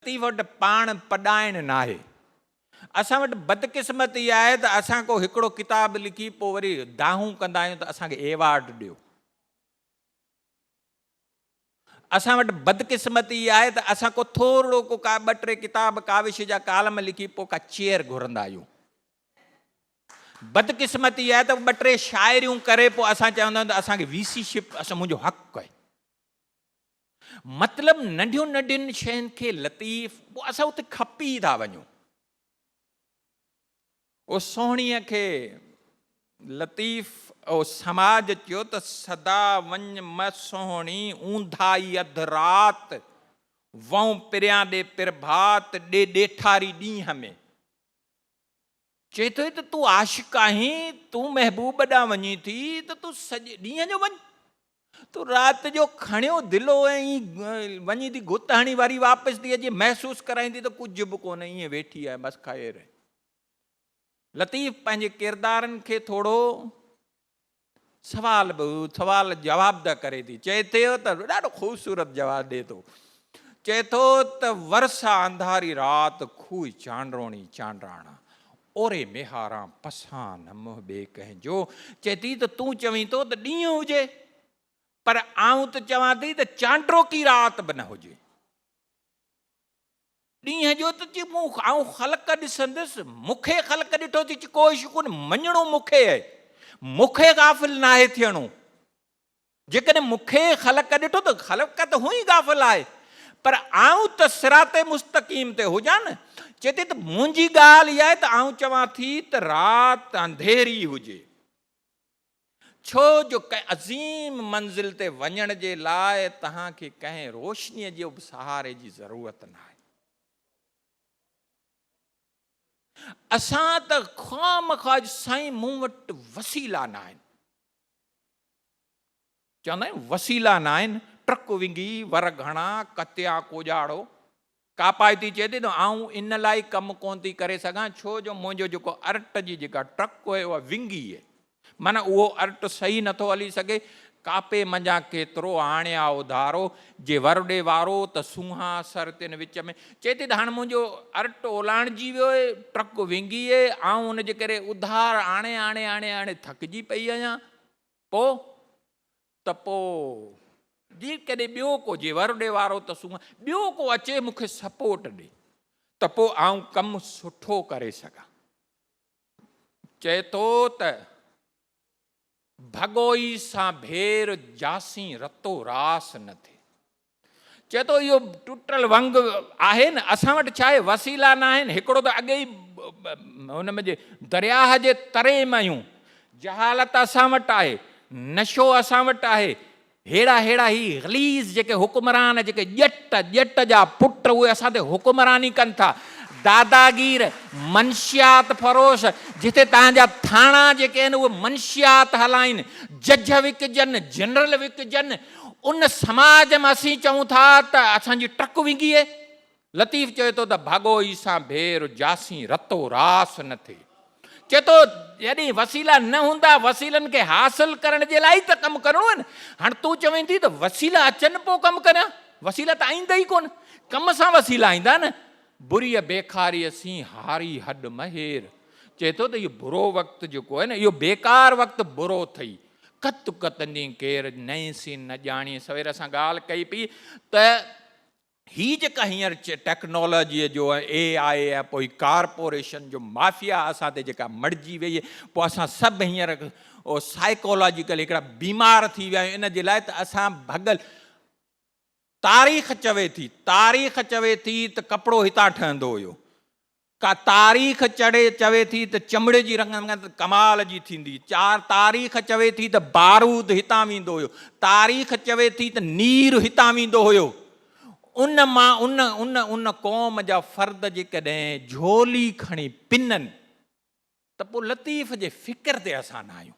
لطيف وٽ پاڻ پڏائڻ ناهي. اسان وٽ بدقسمتي اها آهي ته اسان ڪو هڪڙو ڪتاب لکي پوء وري دانهون ڪندا آهيون ته اسان کي ايوارڊ ڏيو. اسان وٽ بدقسمتي اها آهي ته اسان ڪو ٿورڙو ڪو ڪا ٻه ٽي ڪتاب ڪاوش جا ڪالم لکي پوء ڪا چيئر گهرندا آهيون. بدقسمتي اها آهي ته ٻه ٽي شاعريون ڪري پوء اسان چوندا آهيون ته اسان کي وي سي شپ اسان منهنجو حق آهي. مطلب ننڍيون ننڍين شين کي لطيف پوء اسان اتي کپي ٿا وڃون. او سهڻيء کي لطيف او سماج چيو ته سدا وڃ م سهڻي اونڌائي اڌ رات، وئون پريان ڏي پرڀات، ڏي ڏيٺاري ڏينهن ۾. چئي ٿو ته تون عاشق آهين، تون محبوب ڏانهن وڃين ٿي ته تون سڄي ڏينهن جو وڃ، تون رات جو کڻيو دلو ۽ ائين وڃي ٿي گهت هڻي وري واپس ٿي اچي محسوس ڪرائين ٿي ته ڪجهه به ڪونه ائين ويٺي آهي بس خير آهي. لطيف پنهنجي ڪردارن کي ٿورو سوال به سوال جواب ده ڪري ٿي چئي ٿو ته ڏاڍو خوبصورت جواب ڏي ٿو چئي ٿو ته ورسا انڌاري رات کوء چانڊروڻي چانڊراڻا اوري ميهاران پسان نه منهن ٻئي ڪنهن جو چئي ٿي ته تون چوين ٿو ته ڏينهن هجي پر آئون ته چوان ٿي ته چانڊروڪي رات به نه هجي ڏينهن جو ته چي مون آئون خلق ڏسندس، مون کي خلق ڏٺو ٿي چي ڪو عشق ڪونهي، مڃڻو مون کي آهي، مون کي غافل ناهي ٿيڻو. جيڪڏهن مون کي خلق ڏٺو ته خلق ته هونئن ئي غافل آهي، پر آئون ته صراط مستقيم تي هجان نه. چئي ٿي ته منهنجي ڳالهه اها آهي ته آئون چوان ٿي ته رات انڌيري هجي. ڇو جو ڪنهن عظيم منزل تي وڃڻ جي لاء توهان کي ڪنهن روشنيء جي به سهاري جي ضرورت ناهي. اسان ته خوامخواه سائين مون وٽ وسيلا ناهن. چوندا آهن وسيلا ناهن، ٽرڪ ونگي، ور گهڻا، ڪتيا ڪوڄاڙو. ڪاپائتي چئي ٿي ته آئون ان لاء ئي ڪم ڪونه ٿي ڪري سگهان ڇو جو منهنجو جيڪو ارٽ جي جيڪا ٽرڪ هئي اها ونگي هئي معنيٰ اهو ارٽ صحيح نٿو هلي سگهي. ڪاپي منجهان ڪيترو آڻيا اڌارو، جي ور ڏي وارو ته سونهان سر تن وچ ۾. چئي ٿي ته هاڻ منهنجو ارٽ اولاڻجي ويو اهي، ٽرڪ ونگي اهي، آئون ان جي ڪري اڌار آڻي آڻي آڻي آڻي ٿڪجي پئي آهيان. پوء؟ ته پوء جيڪڏهن ٻيو ڪو جي ور ڏي وارو ته سونهن ٻيو ڪو اچي مون کي سپورٽ ڏي ته پوء آئون ڪم سٺو ڪري سگهان. چئي ٿو ته ڀڳوئي سان ڀير جاسين رتو راس نه ٿئي. چئي ٿو اهو ٽٽل ونگ آهي نه اسان وٽ ڇا آهي وسيلا نه آهن هڪڙو ته اڳي ئي هن ۾ جي درياهه جي تري ۾ آهيون جهالت اسان وٽ آهي نشو اسان وٽ آهي ههڙا ههڙا هي غليظ جيڪي حڪمران جيڪي ڄٽ ڄٽ جا پٽ اهي اسان تي حڪمراني ڪن ٿا داداگير منشيات فروش جتي تهان جا ٿاڻا جيڪي آهن اهي منشيات هلائين جج وڪجن جنرل وڪجن ان سماج ۾ اسين چئون ٿا ته اسان جي ٽرڪ وينگي اهي. لطيف چوي ٿو ته ڀڳو عيسان ڀير جاسين رتو راس نه ٿئي. چئي ٿو جڏهن وسيلا نه هوندا وسيلن کي حاصل ڪرڻ جي لاء ئي ته ڪم ڪرڻو آهي نه. هاڻ تون چوين ٿي ته وسيلا اچن پوء ڪم ڪريان. وسيلا ته ايندا ئي ڪونه. ڪم سان وسيلا ايندا نه. بريء بيکاريء سين هاري هڏ م هير. چئي ٿو ته اهو برو وقت جيڪو آهي نه اهو بيڪار وقت برو اٿئي. ڪت ڪتندين ڪير، نئين سين نه ڄاڻين. سوير اسان ڳالهه ڪئي پئي ته هي جيڪا هينئر ٽيڪنالاجيء جو ۽ اي آء ۽ پوء هي ڪارپوريشن جو مافيا اسان تي جيڪا مڙجي وئي پوء اسان سڀ هينئر سائيڪالاجيڪل هڪڙا بيمار ٿي ويا آهيون ان جي لاء ته اسان ڀڳل تاريخ چوي ٿي تاريخ چوي ٿي ته ڪپڙو هتان ٺهندو هيو ڪا تاريخ چڙي چوي ٿي ته چمڙي جي رنگت ڪمال جي ٿيندي. چار تاريخ چوي ٿي ته بارود هتان ويندو هيو. تاريخ چوي ٿي ته نير هتان ويندو هيو. ان مان ان ان ان قوم جا فرد جيڪڏهن جهولي کڻي پنن ته پوء لطيف جي فڪر تي اسان نه آهيون.